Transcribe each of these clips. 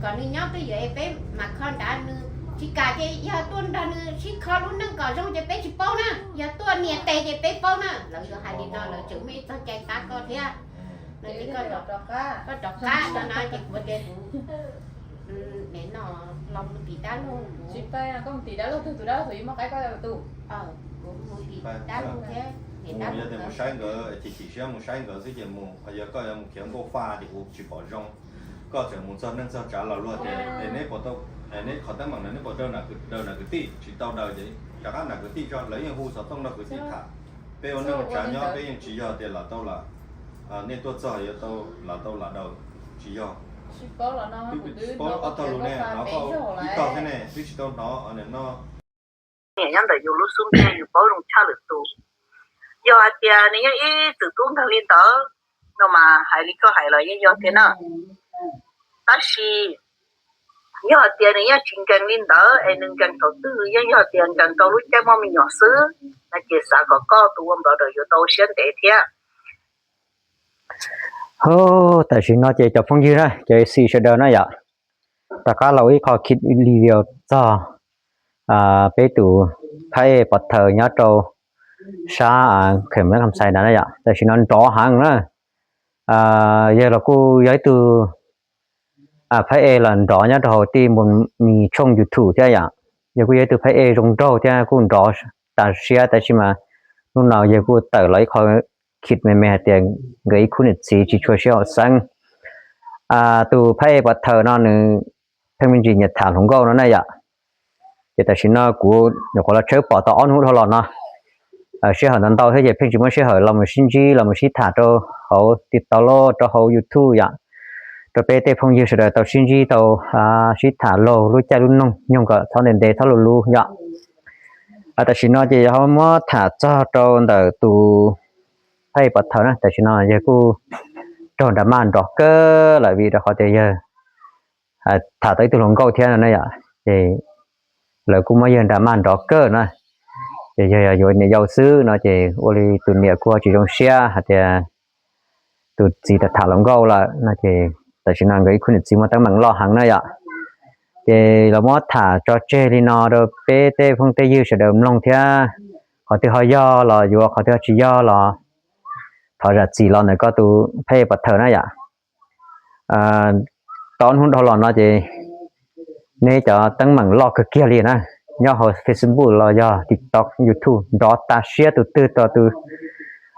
Kom nws nyob twj ywm es peb mam kho nrad, nws tsis kam ces yog tuaj nrog nws sib kho lub neej kom zoo ces peb tsis paub na, yog tuaj nias tes ces peb paub na. Lawv yuav hais li no lawv tseem muaj ib txoj cai qab koj thiab. Koj rov qab no ces kuv tias kuv no los mus tim dab laug, kuv mus tim dab laug thiab, mus saib nkawd, chim chim siab mus saib nkawd xwb ces mus, yog koj yuav mus khiav nkauj faj ces kuv tsis pom zoo. Koj txawm mus txog neej txog tsav los luag tias es neb puas tau, neb qhov teeb meem no neb puas daws nram kwv tij, tsis tau daws ces rov qab nram kwv tij tso, lawv yeej hu xov tooj nrog kwv tij tham. Peb ua neej ua tsav nyob peb yeej tsis yog tias lam tau lam, nej tuaj txog yuav tau lam tau lam daws, tsis yog. Twb tsis paub ob tog lus ne, hnov koj ib tog thiab ne, twb tsis tau hnov no. Niam nyob ntawm yus lub xub ntiag yus paub zoo tshaj lwm tus. Yog hais tias nws yeej ib txwm tub nkeeg li ntawd no mas hais li koj hais los yeej yog tiag na. Tab sis yog hais tias nws yeej tsis nkeeg li ntawd es nws nkeeg thaum twg, yeej yog tias nkeeg rau lub caij muaj me nyuam xwb no ces xav kom koj tus ua npawg ntawd yuav tau siab ntev thiab. Tam sim no ces cov phooj ywg na, cov xi sawv daws na yom, rov qab los ib qho khit li video txog peb tus phab ej pov thawj nyob rau sab Kham Xais ntawd na yom. Tam sim no nrov heev na. Yawg los kuj yog ib tug phab ej los nrov nyob rau hauv tij npus mis tshooj YouTube thiab yom. Yawg kuj yog ib tug phab ej zoo nraug thiab kuj nrov tas siab, tab sis mas hnub no yawg kuj tawm los ib qho khit me me hais tias nkawd ib khub niam txiv tsis tshua sib haum xeeb. Tus phab ej pov thawj no nws pheej me ntsis nyiam tham hluas nkauj no na yom. Ces tam sim no kuv nyuam qhuav los tshawb pom tau ob hnub dhau los no, sij hawm ntau ntau thiab ces pheej tsis muaj sij hawm los mus sib ntsib los mus sib tham rau hauv TikTok los rau hauv YouTube yom, rau peb tej phooj ywg sawv daws tau sib ntsib tau sib tham laug lub caij lub nyoog kom txhob ntev ntev txhob luv luv yom. Tam sim no ces yog muab tham txog rau ntawm tus phab ej pov thawj na, tam sim no yawg kuj raug nra maj nrov kawg lawm vim rau qhov tias yawg tham tau ib tug hluas nkauj thiab no na yom, ces lawv kuj muab yawg nra maj nrov kawg na. Ces yawg yog yuav niam yau xwb no ces ua li tus niam kuj tsis zoo siab hais tias tus txiv tham hluas nkauj lawm no ces tam sim no nkawd ib khub niam txiv muaj teeb meem loj heev na yom. Ces los muab tham tso tseg li no rau peb tej phooj tej ywg sawv daws mloog thiab, qhov twg ho yog los yuav, qhov twg ho tsis yog los thov zam txim los ntawm koj tus phab ej pov thawj na yom. Tau ob hnub dhau los no ces neb cov teeb meem loj kawg kiag li na, nyob hauv Facebook los yog TikTok, YouTube nrov tas siab, tus twg tau tus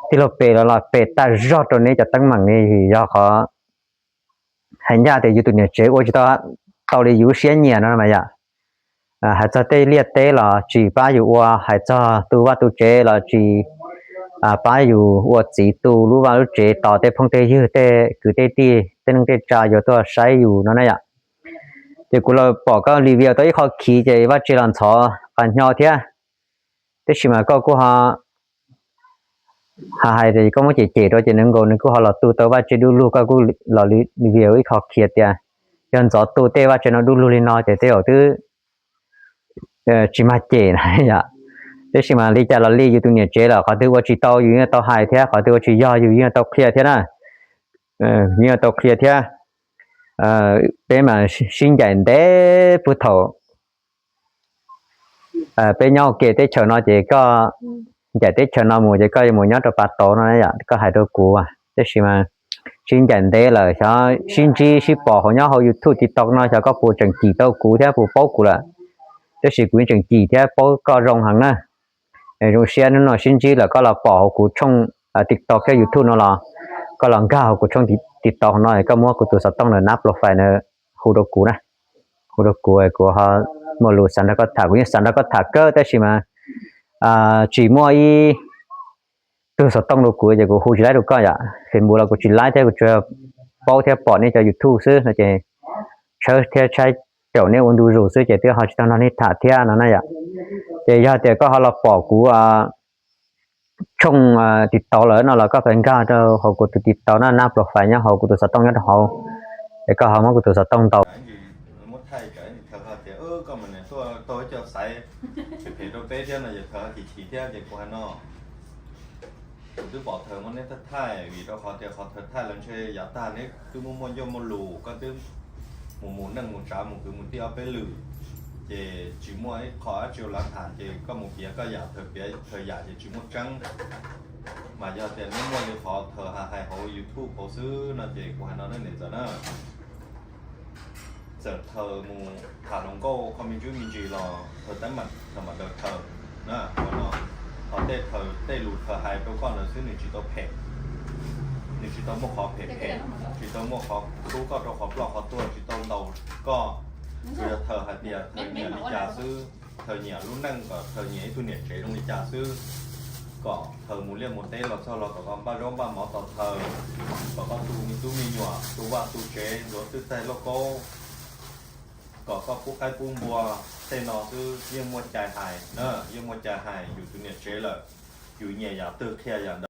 tij laug pem los los pem tas zog rau neb cov teeb meem li, yog qhov hais ncaj tias yus tus niam tsev ua tsis tau, tau li yus lub siab nyiam no mas yom. Hais txog tej liaj teb los tsis pab yus ua, hais txog tu vaj tu tsev los tsis pab yus ua txiv tu lub vaj lub tsev tos tej phooj tej ywg tej kwv tej tij tej neej tej tsa yuav tuaj saib yus no na yom. Ces kuv los pom koj li video tau ib qho khiv ces vaj tsev los ntxhov qas nyo thiab, tab sis mas koj kuj ho hais tias koj muab cem cem rau ces nws nkaus nws kuj ho los tu tau vaj tsev du lug, koj kuj los li video ib qho khiv tias yog ntxov tu tej vaj tsev no du lug li no ces tej zaum twb tsis mag cem na yom. Tab sis mas li cas los li yus tus niam tsev lawm, qhov twg ua tsis tau yus yeej tau hais thiab qhov twg ua tsis yog yus yeej tau qhia thiab na. Yeej tau qhia thiab. Peb mas sib ncaim ntev puag thaum peb nyob ua ke teb chaws no ces koj ncaim teb chaws no mus ces koj yuav mus nyob rau pas tauv no yom, koj hais rau kuv. Tab sis mas sib ncaim ntev lawm, xyov sib ntsib sib pom hauv nyob hauv YouTube TikTok no xyov koj puas tseem cim tau kuv thiab puas paub kuv lawm. Tab sis kuv yeej tseem cim thiab paub koj zoo heev na. Zoo siab hnub no sib ntsib lawm koj los pom hauv kuv tshooj TikTok thiab YouTube no los, koj los nkag hauv kuv tshooj TikTok no koj muab kuv tus xov tooj ntawm nab profile na hu rau kuv na. Hu rau kuv, kuv ho muaj lus xav nrog koj tham, kuv yeej xav nrog koj tham kawg tab sis mas tsis muaj ib tug xov tooj rau kuv ces kuv hu tsis laib rau koj yom. Facebook los kuv tsis laib thiab, kuv tsuas paub thiab pom nej cov YouTube xwb no ces tshawb thiab tshaib caum nej ua ntu zus xwb ces twb ho tsis tau nrog nej tham thiab no na yom. Ces yog tias koj ho los pom kuv tshooj TikTok lawm no los koj pab nkag rau hauv kuv tus TikTok na, nab profile nyob hauv kuv tus xov tooj nyob rau hauv, es koj ho muab kuv tus xov tooj ntaus. Muab thaij tsam thaum tias koj mas niam tuaj taug ib co xaiv phem phem rau peb thiab no, yog thaum chim chim thiab ces kuv hais no, kuv twb pom thaum muab neb thaij thaij vim rau qhov tias qhov thaum thaij los ntshe yav tag neb twb muaj muaj ncauj muaj lus, koj twb mus mus neej mus tsav mus kwv mus tij ob peb lwm, ces tsis muaj ib qho dab tsi ua lav tham ces koj mus piav koj yam, thaws piav thaws yam ces tsis muaj tseeb. Mas yog tias neb muaj li qhov thaws hais hauv YouTube hauv xwb no ces kuv hais no nej niam txawm na, txawm thaws mus tham hluas nkauj kho me ntsis me ntsis los thaws teeb meem thaws mam daws thaws na. Qhov no, qhov tej thaws tej lus thaws hais rau koj ntawd xwb nws tsis tau phem, nws tsis tau muaj qhov phem phem, tsis tau muaj qhov hlub koj rau qhov ploj qhov tuag, tsis tau ntaus koj. Tsuas yog thaws hais tias thaws nyiam li cas xwb, thaws nyiam lub neej kom thaws nyiam ib tug niam tsev zoo li cas xwb, kom thaws mus liaj mus teb los txog los kom koj npaj zaub npaj mov tos thaws, kom koj tu me tub me nyuam tu vaj tu tsev ntxuav twj taig lauj kaub, kom koj pub qaib pub npua, tej no xwb yeej muaj cai hais na, yeej muaj cai hais. Yus tus niam tsev lawm, yus nyiam yam twg qhia yam